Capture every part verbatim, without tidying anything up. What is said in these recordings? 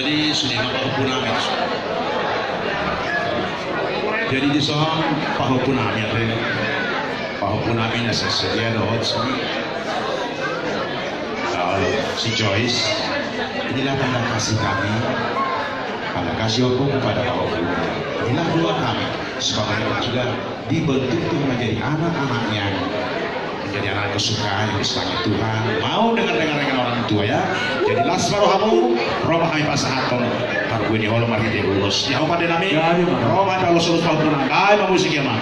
Jadi sude ma pahompu nami. Jadi dison pahompu nami ate. Pahompu nami na sadia dohot si, eh, si Joyce. Inilah tanda kasih kami, tanda kasih Ompung kepada pahompu. Inilah doa kami supaya juga dibentuk Tuhan menjadi anak-anaknya, menjadi anak kesukaan yang disayangi Tuhan, mau dengar-dengar dengan orang tua, ya. Jadi las ma rohamu, ro ma hami pasahathon parbue ni holong marhite ulos. Di hau pande nami, ya, ya, Bang. Ro ma hami paulus-ulos pahompu nami. Baen ma musik, ya, Bang.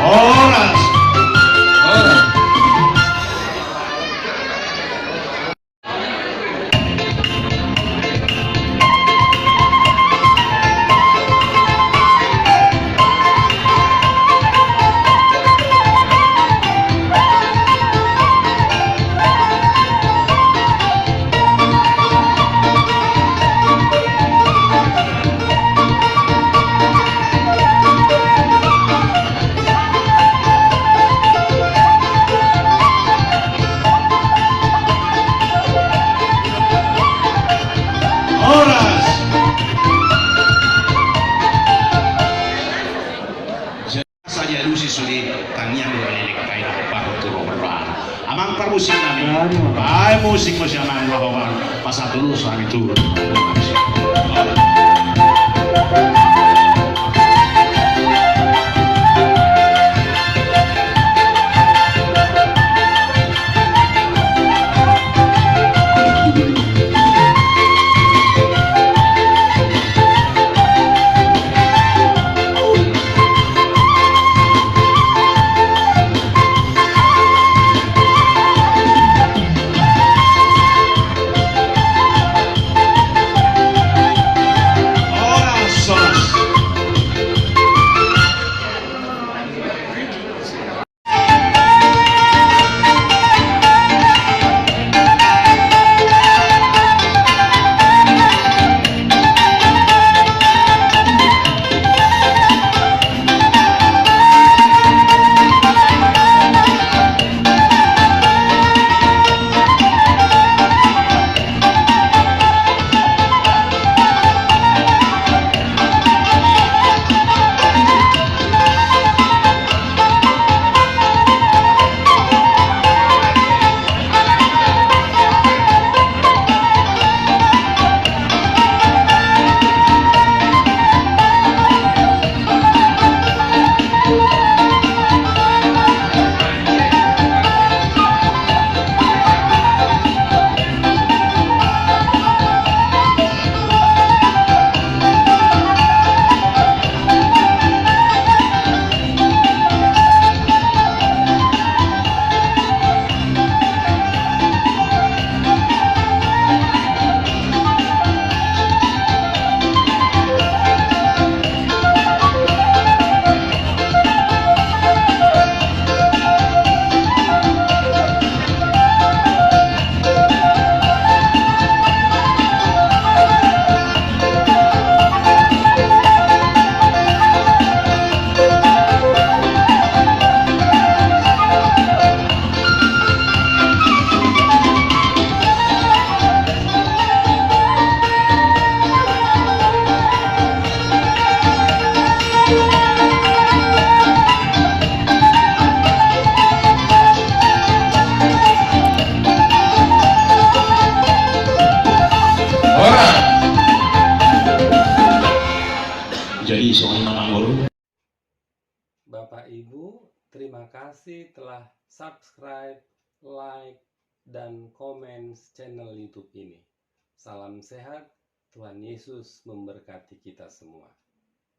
Horas. Horas. Horas. Sai dialusi sude tangiang dohot leleng, baen ma tu roha. Amang parmusik nami. Baen musik ma sian amang, laho ma pasahat ulos hami tu. Horas. Jadi songon i ma, Amang Boru. Bapak Ibu, terima kasih telah subscribe, like, dan komen channel YouTube ini. Salam sehat, Tuhan Yesus memberkati kita semua.